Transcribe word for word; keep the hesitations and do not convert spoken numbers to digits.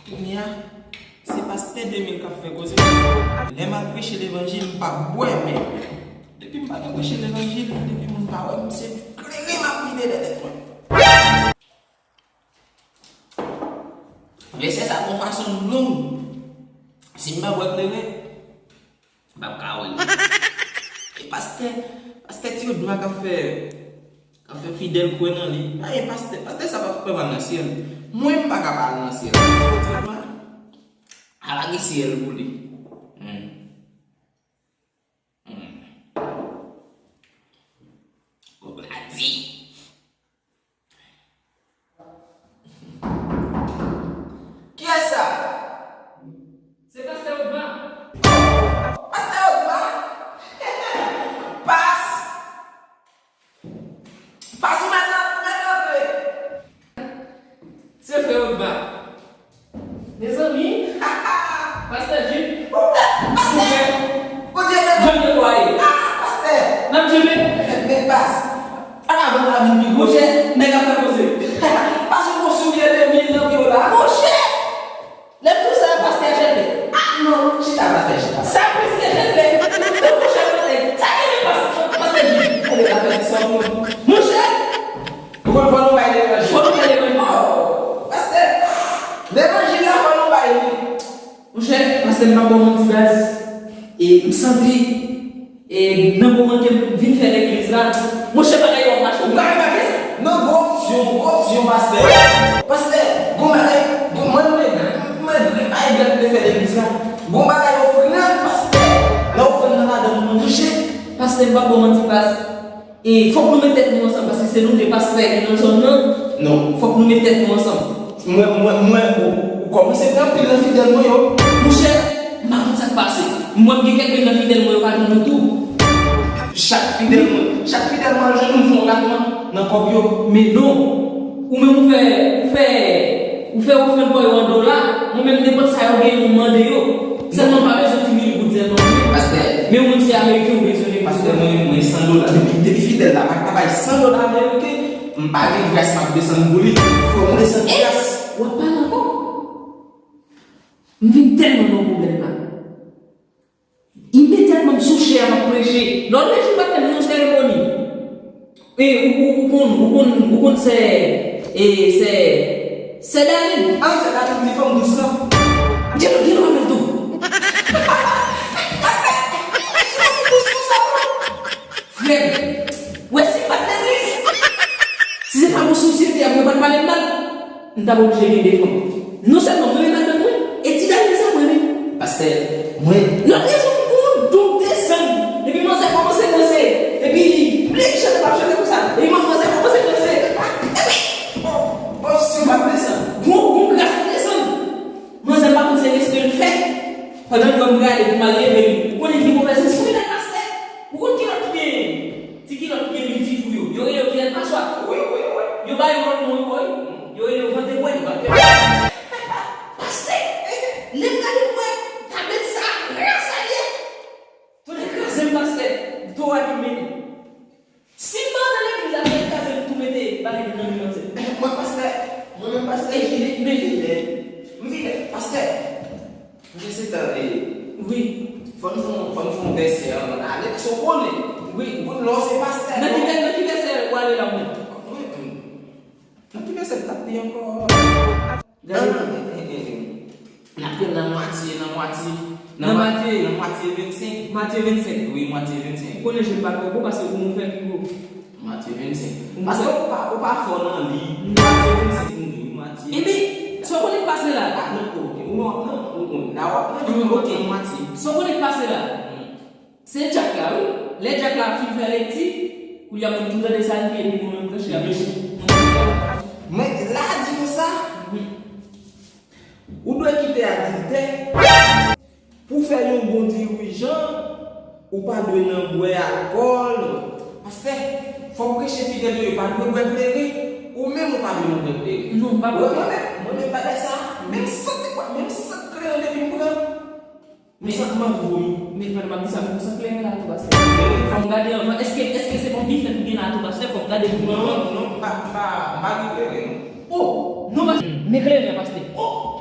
Kounye a, se pastè Demil k ap fè koze. Lè m ap preche levanjil, m pa bwè, men depi m pa nan preche levanjil, depi moun pa wè m, se kleren m ap vide nan tèt mwen. Vèsè sa gon fason long. Si m pa bwè kleren, m p ap ka wè l. E pastè, pastè Ti Odma k ap fè, k ap fè fidèl kwè nan li. Pa gen pastè, pastè sa p ap fè m al nan syèl. Mwen, m pa ka pa al nan syèl. Ti Odma, a pa gen syèl pou li. Hmm. Hmm. Obladi. Kiyès sa? Se pastè Odma. Pastè Odma? Pas! Pas, ou mèt, ou mèt antre. Se frè Odma. Mezanmi, pastè Jip, pastè, Bondye, jan de kwa ye? Ah, pastè, n ap djenbe. Men pas, an avan la vin pi gwo. Monchè, nèg ap fè koze. Pas, ou gon soulye de mil nan pye w la. Monchè, lè m di w sa, pastè Jip. Ah non, chita, pastè, chita. Sa plis ke Jip. Monchè, pastè Jip. Monchè, Ou konn fò nou bay levanjil? Fò nou bay levanjil. Oh, pastè, levanjil la fò nou bay li. Monchè, pastè, m p ap ba w manti, baz. E m santi, e nan moman ke m vin fè legliz la, monchè, bagay yo ap mache. Ou ka remake sa? Non, gwo opsyon, gwo opsyon, pastè. Pastè, gon bagay, gon, mwen, mwen, mwen, mwen, ay, gad, mwen fè legliz la. Gon bagay ofrann, pastè. Nan ofrann nan ladan, monchè. Pastè, m p ap ba w manti, baz. E fòk nou met tèt nou ansanm, paske se nou de pastè ki nan zòn nan. Non. Fòk nou met tèt nou ansanm. Mwen, mwen, mwen, ou, ou kòmanse pran pil nan fidèl mwen yo. Monchè, m pa konn sa k pase. Mwen, m gen kèk pil nan fidèl mwen yo pa jwenn nou tou. Chak fidèl mwen, chak fidèl mwen al jwenn nou, m fè yon ratman nan kòb yo. Men non. Ou menm ou fè, ou fè, ou fè ofrann pa w yo an dola, mwen menm nenpòt sa yo genyen mwen mande yo. Sèlman m pa bezwen ti mil goud sèlman. Pastè. Men ou menm se ameriken ou bezwen. Pastè, mwen, mwen san dola. Depi, depi fidèl la pa ka bay san dola ameriken, m pa gen gras m ap desann pou li. Fò m desann gras. W ap pale ankò? M vin tèlman nan pwoblèm la. Imedyatman m sou chè a, m ap preche. Lòt lè jou pa t menm yon seremoni. E ou, ou, ou konn, ou konn, ou konn sè, e sè, sè Dalin. Ah, sè Dalin, ti fanm dous lan. Gen, gen lòt avè l tou. Frè m, wè si m pa t legliz, si se pa pou sosyete a, mwen pa t pale m mal. M t ap oblije gen de fanm. Non sèlman mwen renmen madanm mwen, e ti Dani sa mwen renmen. Pastè, mwen. Lòt rezon, yon donk desann. Epi manzè kòmanse danse. Epi li chante, l ap chante konsa. Epi manzè kòmanse danse. Epi, bon, bon, si w ap desann. Bon, bon, gras ap desann. Manzè pa konn se respè l fè. Pandan l wè m prale pou m al leve li. Ou konnen ki movèz espri nèg pastè. Ou konn ki lòt ki gen? Ti kilòt ki gen milti twou yo. Yo rele yo kilèt maswa. Wi, wi, wi. Yo ba yo lòt non ankò, wi. Yo rele yo vante bwè. Vante bwè. Pastè, lè m gade m wè tablet sa, ras a ye. Tonnè kraze m, pastè. Twa di men. Si m pa nan legliz la, tonnè kraze m tou mete bagay nan men manzè. Mwen, pastè, mwen menm, pastè, m fidèl. M fidèl, pastè. Mesye, tande. Wi. Fò n fè, fò n fè yon vèsè anvan n ale, paske w konnen. Wi. Ou konn lè w se pastè. Nan ki vè-, nan ki vèsè w ale la menm? Wi, hmm. Nan ki vèsè m t ap li ankò? Gade. Ah, eh, eh, eh, eh. N ap pran nan mwatye, nan mwatye, nan Nan mwa-, Matye. Nan mwatye vennsenk. Matye vennsenk. Wi, mwatye vennsenk. Ou konnen je m pa twò bon paske pou mwen fè pi gwo. Matye vennsenk. Paske ou pa, ou pa fò nan li. Matye vennsenk, m di w, matye. Epi, sa w konnen k pase la? Ah, non, ok. Ou non, non, ou, ou, la w ap pran, ok, matye. Sa w konnen k pase la? Hmm. Se Dyak la, wi. Lè Dyak la fin fè lekti, kounye a moun tou tande sa l di, epi mwen menm branche ap meche. Men, la di nou sa. Mhm. Ou dwe kite adiltè. Pou w fè yon bon dirijan, ou pa dwe nan bwè alkòl. Pastè, fò w preche fidèl yo, yo pa dwe bwè kleren. Ou menm, ou pa dwe nan bwè kleren. Non, m pa bwè. Mwen menm, mwen menm bagay sa, menm sant, menm sant kleren depi m pran, m santi m anvi vomi. Men frè m ap di sa, men ou san kleren la tou, pastè. Fò m gade anvan, èske, èske se pa yon bifèt ou gen la tou, pastè? Fò m gade pou mwen. Non, non, m pa, m pa, m pa gen kleren, non. Oh, non, pastè. Men kleren, pastè. Oh!